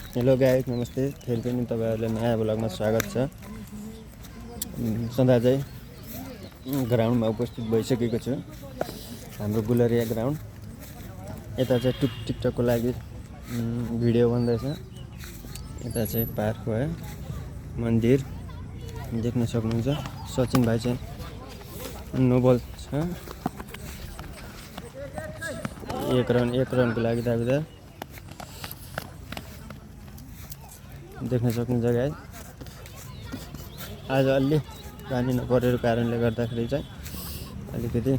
Hello guys, नमस्ते। फेरि पनि तपाईँहरूलाई नयाँ ब्लगमा स्वागत छ। सदा चाहिँ ग्राउन्डमा उपस्थित भइसकेको छु, हाम्रो गुलरिया ग्राउन्ड। यता चाहिँ टिकटकको लागि भिडियो बन्दैछ। यता चाहिँ पार्क भयो, मन्दिर देख्न सक्नुहुन्छ। सचिन भाइ चाहिँ नोबल छ, एक रनको लागि दाबिदार देख्न सक्नुहुन्छ गाइस। आज अलि पानी नपरेको कारणले गर्दाखेरि चाहिँ अलिकति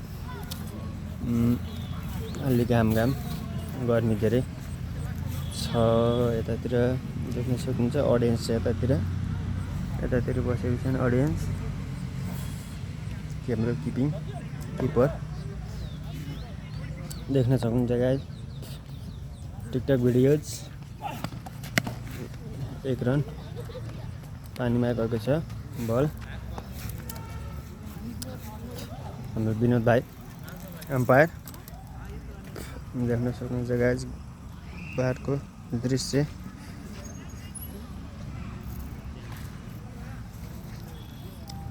घाम गर्मी धेरै छ। यतातिर देख्न सक्नुहुन्छ अडियन्स चाहिँ यतातिर बसेको छन् अडियन्स। हाम्रो किपर देख्न सक्नुहुन्छ गाइस। टिकटक भिडियोज, एक रन पानीमा गएको छ बल। हाम्रो विनोद भाइ अम्पायर देख्न सक्नुहुन्छ गाइस। पार्कको दृश्य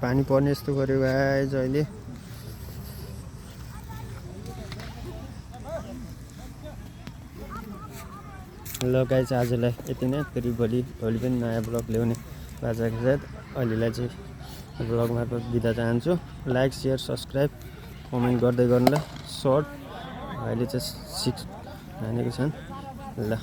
पानी पर्ने जस्तो गर्यो गाइस अहिले। ल गाइस, आजलाई यति नै। फेरि भोलि पनि नयाँ ब्लग ल्याउने बाचाको साथ अहिलेलाई चाहिँ ब्लग मार्फत बिदा चाहन्छु। लाइक, सेयर, सब्सक्राइब, कमेन्ट गर्दै गर्नुलाई। सर्ट अहिले चाहिँ 6 हानेको छन्। ल।